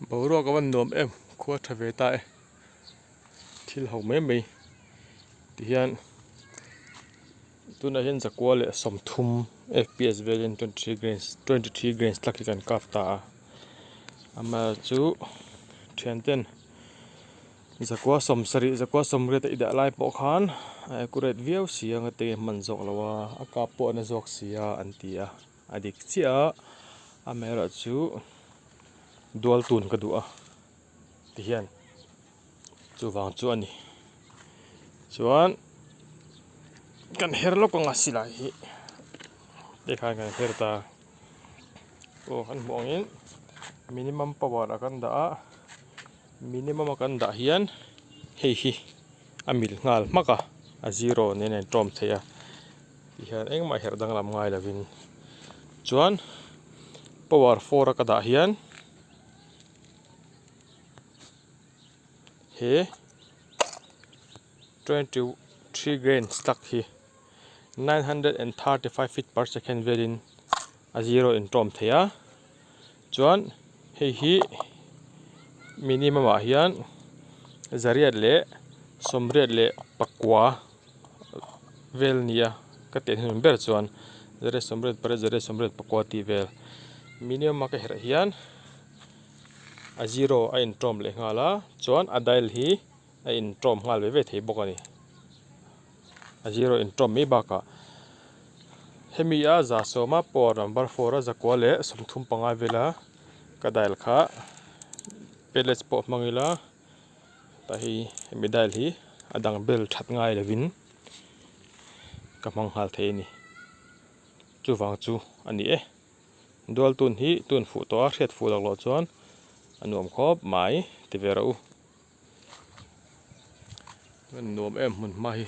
Boruak a van nuam em khua tha ve ta e thil ho mai mai tihian tunah hian zakua leh 30 fps velin 23 grains 23 grains tlak hi kan kap ta a amaherawhchu chu thian ten zakua 70 zakua 80 a i dah lai pawh khan a accurate viau si a nga te hman zawk lo a a kap pawh a na zawk si a an ti a a dik chiah a amaherawhchu chu dual tun ka duh a tihian chuvang chu a ni chuan kan her lawk anga silai hi te khan kan her ta aw kan hmuh angin minimum power a kan dah a minimum a kan dah hian hei hi a mil nghal hmak a a zero nen a intawm thei a tihian engmah herh danglam ngai lovin chuan power 4 a ka dah hian he 23 grains tak hi 935 feet per second velin a zero intawm thei a chuan hei hi minimum ah hian 184 vel nia ka teh hnun ber chuan 188 189 tih vel minimum a ka herh hian a zero a intawm leh nghal a chuan a dial hi a intawm nghal ve ve thei bawk a ni a zero intawm mai bakah hemi a za sawma power number 4 a zakua leh 35 vela ka dial kha pellets pawh hmang ila tah hi hemi dial hi a dang bel that ngai lovin ka hmang nghal thei a ni chuvang chu a ni e dual tun hi tun fuh tawh a hriat fuh lak loh chuan a nuam khawp mai ti ve rawh u nuam em hmun hma hi.